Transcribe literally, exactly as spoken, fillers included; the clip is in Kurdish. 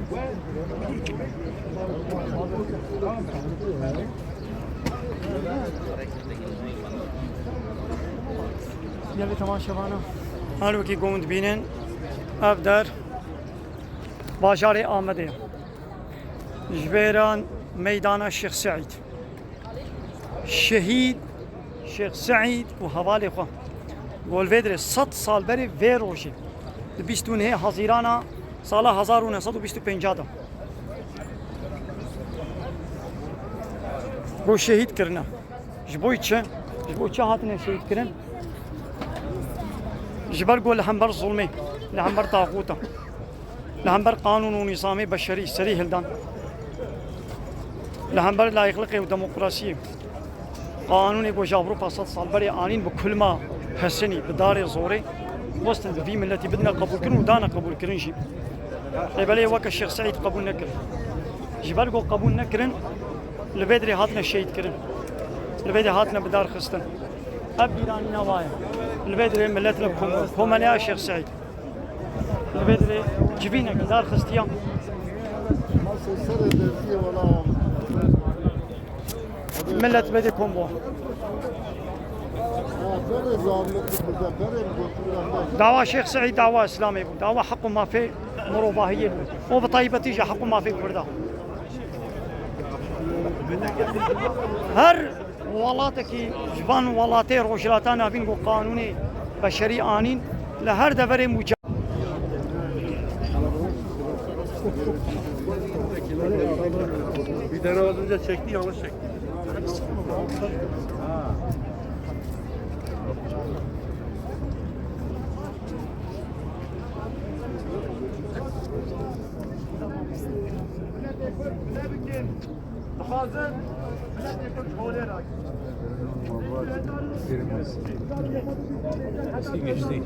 Gelê temaşevana, her wekî ku hûn dibînin, ev der bajarê Amedê ye. Ji vêran meydana Şêx Seîd. Şehîd Şêx Seîd û hevalê xwe. Go li vê dirê sed sal berê vê rojê, di bîst û nehê Hezîrana sala hezar û neh sed û bîst û pênc de, go şehîd kirine. Ji bo çi? Ji bo çi hatine şehîd kirin? Ji ber ku li hember zulmê, li hember taxûta, li hember qanûn û nîzamê beşerî serî hildan, li hember layîqliqê û demokrasiyê, qanûnê ku ji Ewropa sed sal berê anîn, bi kulma pesinî, bi darê zorê, westin bi vî miletî bidine qebûlkirin û dane qebûlkirin jî. Lê belê weke Şêx Seîd qebûl nekirin. Ji ber ku qebûl nekirin, li vê dirê hatine şehîd kirin. Li vê dirê hatine bi dar xistin. Ev bîranîna wa ye. Li vê dirê milet li kom-, komeleya Şêx Seîd. Li vê dirê civînek dar xistiya. Milet vê dirê kom bû. Dawa Şêx Seîd dawa Îslamê bû. Dawa heq û mafê mirovahiyê bû. Û bi taybetî jî heq û mafê Kurda. Her welatekî ji van welatê Rojhilata Navîn ku qanûnê beşerî anîn, li her deverê muca- Bir tane az önce çekti, yanlış çekti. Dixwazin miletê Kurd holê rakin. Geçti, geçti.